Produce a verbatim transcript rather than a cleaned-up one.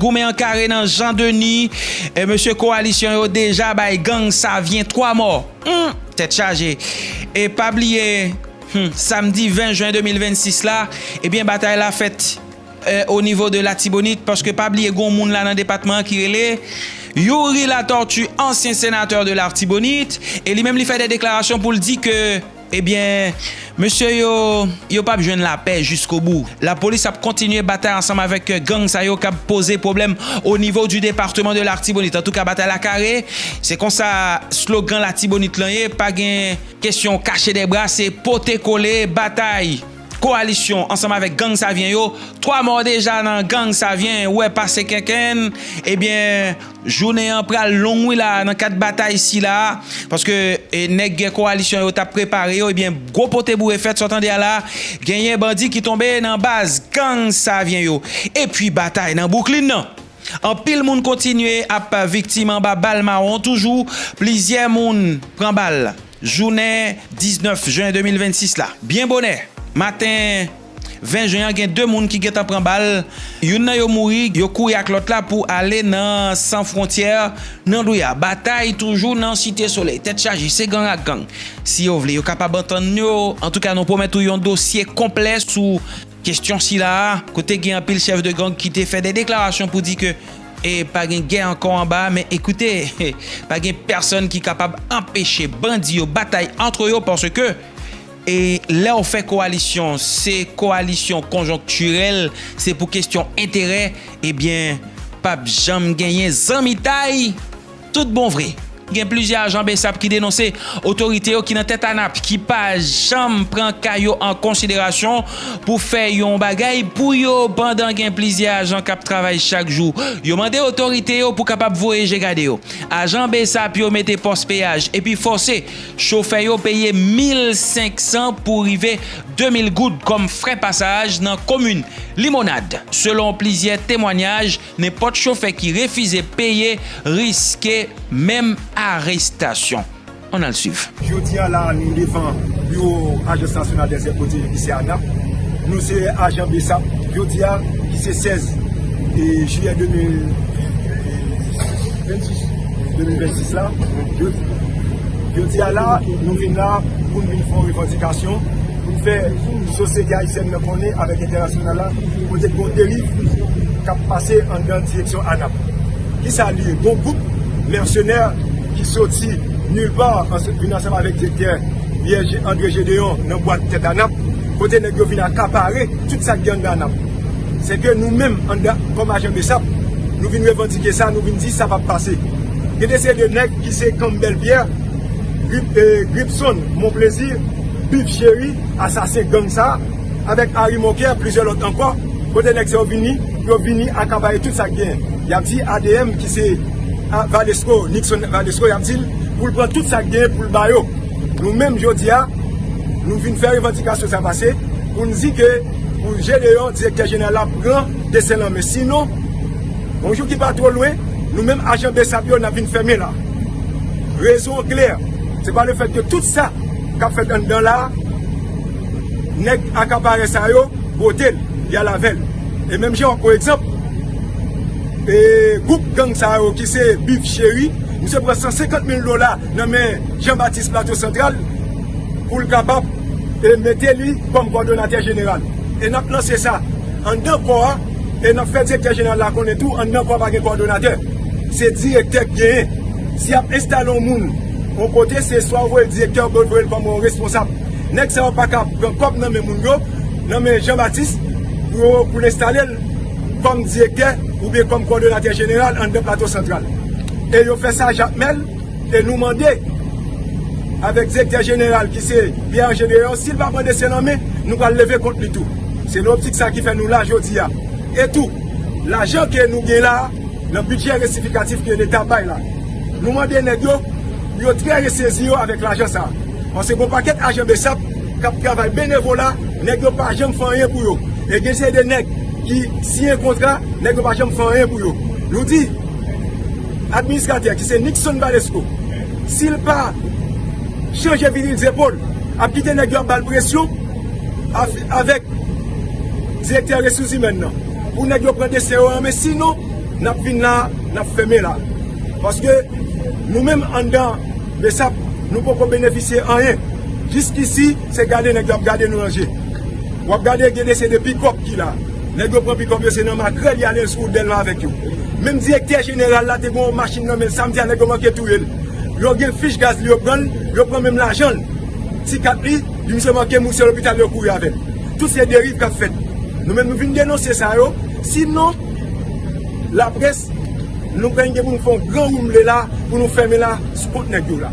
goumen an kare nan Jan Deni. E mesye kowalisyon yo deja bay gang Savyen twa mò. Hmm, tèt chaje. E pa bliye, hmm, samdi ven jen de mil vennsis la, ebyen, batay la fèt, eh, o nivo de Latibonit, paske pa bliye gon moun la nan depatman an ki rele Youri Latortue, ansyen senatè de Latibonit, e li menm li fè de deklarasyon pou l di ke, ebyen, mesye yo, yo p ap jwenn lapè jiskobou. Lapolis ap kontinye batay ansanm avèk gang sa yo k ap poze pwoblèm o nivo du département de Latibonit. Antouka, batay la kare, se konsa slogan Latibonit lan ye, pa gen kesyon kache de bra, se pote kole, batay kowalisyon ansanm avèk gang Savyen yo. Twa mò deja nan gang Savyen, wè pase kenkenn. Ebyen, jounen an pral long wi la nan kad batay sila a, paske, e, nèg kowalisyon yo t ap prepare yo, ebyen, gwo pote boure fèt, sa w tande a la, genyen bandi ki tonbe nan baz gang Savyen yo. Epi batay nan Bwouklin nan. Anpil moun kontinye ap viktim anba bal mawon toujou. Plizyè moun pran bal jounen diznèf jen de mil vennsis la. Byen bonè maten ven jen an, gen de moun ki gentan pran bal. Youn nan yo mouri, yo kouri ak lòt la pou ale nan San Fwontyè, nan Lwè. Batay toujou nan Site Solèy. Tèt chaje, se gang ak gang. Si yo vle, yo kapab antann yo. Antouka, nou pwomèt ou yon dosye konplè sou kesyon sila a, kote gen anpil chèf de gang ki te fè de deklarasyon pou di ke, e, pa gen gè ankò anba, men ekoute, pa gen pèsonn ki kapab anpeche bandi yo batay antre yo, paske, e, lè w fè kowalisyon, se kowalisyon konjonktirèl, se pou kesyon enterè, ebyen, p ap janm genyen zanmitay. Tout bon vre, gen plizyè ajan BSAP ki denonse otorite yo ki nan tèt ANAP ki pa janm pran ka yo an konsiderasyon pou fè yon bagay pou yo, pandan gen plizyè ajan k ap travay chak jou. Yo mande otorite yo pou kapab voye je gade yo. Ajan BSAP yo mete pòs peyaj epi fòse chofè yo peye mil senk san pou rive de mil goud kòm frè pasaj nan komin Limonad. Selon plizyè temwanyaj, nenpòt chofè ki refize peye riske menm arestasyon. Ann al swiv. Jodi a la, nou devan biwo Ajans Nasyonal dèzè pwotèje ki se ANAP. Nou se ajan BSAP. Jodi a, ki se sèz, e, jiyè de mil vennsis, de mil vennsis la, jodi, jodi a la, nou vin la pou n vin fè yon revandikasyon, pou n fè sosyete ayisyèn nan konnen avèk entènasyonal la, kote gen yon deriv k ap pase anndan direksyon ANAP. Kisa li ye? Gon gwoup mèsenè ki soti nilpa, anse-, vin ansanm avèk direktè Pierre G-, André Gédéon nan bwat tèt ANAP, kote nèg yo vin akapare tout sa k gen anndan ANAP. Se ke nou menm, anndan, kòm ajan BSAP, nou vin revandike sa, nou vin di sa p ap pase. Gen de seri de nèg ki se Campbell Pierre, Grip-, e, Gripson Monplaisir, Bif Cheri, asasen gang sa, avèk Harry Moncaire, plizyè lòt ankò, kote nèg sa yo vini, yo vini akapare tout sa k genyen. Y ap di A D M ki se, a, Valesco, Nixon Valesco, y ap di l pou l pran tout sa k genyen pou l ba yo. Nou menm jodi a, nou vin fè revandikasyon sa pase pou n di ke pou Gédéon, direktè jeneral la, pran desen lanmen. Sinon, yon jou ki pa twò lwen, nou menm ajan BSAP yo, n ap vin fèmen la. Rezon an klè, se pa lefèt ke tout sa k ap fèt anndan la, nèg akapare sa yo, bwote l, y al avè l. E menm jan, yon egzanp, e, gwoup gang sa yo ki se Bif Cheri, misye pran san senkant mil dola nan men Jean Baptiste Plato Santral pou l kapab, e, mete li kòm kòdonatè jeneral. E n ap lanse sa anndan kò a, e n ap fè direktè jeneral la konnen tou, anndan kò a pa gen kòdonatè. Se direktè k genyen. Si y ap enstale yon moun yon kote, se swa w voye l direktè oubyen w voye l kòm yon responsab. Nèg sa yo pa ka pran kòb nan men moun yo, nan men Jean Baptiste, pou yo, pou l enstale l kòm direktè oubyen kòm kòdonatè jeneral anndan Plato Santral. E yo fè sa Jakmèl, e nou mande avèk direktè jeneral ki se Pierre Gédéon, si l pa pran desen lanmen, nou pral leve kont li tou. Se nan optik sa ki fè nou la jodi a. E tou, lajan ke nou gen la a, nan bidjè resifikatif ke Leta bay la. Nou mande nèg yo pou yo trè resezi yo avèk lajan sa a. Paske gon pakèt ajan BSAP k ap travay benevola, nèg yo pa janm fè anyen pou yo. E gen seri de nèg ki siyen kontra, nèg yo pa janm fè anyen pou yo. Nou di, administratè ki se Nixon Valesco, si l pa chanje vini l zepòl, ap kite nèg yo ap ba l presyon, av-, avèk direktè resous imèn nan, pou nèg yo pran desen yo an men, sinon, N ap vin la, n ap fèmen la. Paske nou menm anndan Besap, nou poko benefisye anyen. Jiskisi, se gade nèg yo ap gade nou nan je. W ap gade gen de se de pikòp ki la. Nèg yo pran pikòp yo, se nan makrèl y ale sou Dèlma avèk yo. Menm direktè jeneral la te gen yon machin nan men l samdi a, nèg yo manke touye l. Yo gen fich gaz li, yo pran l, yo pran menm lajan l. Ti kat li, li misye manke mouri, se lopital yo kouri avè l. Tout se deriv k ap fèt. Nou menm nou vin denonse sa yo. Sinon, laprès, nou pral gen pou nou fè yon gran woumble la, pou nou fèmen la, kont nèg yo la.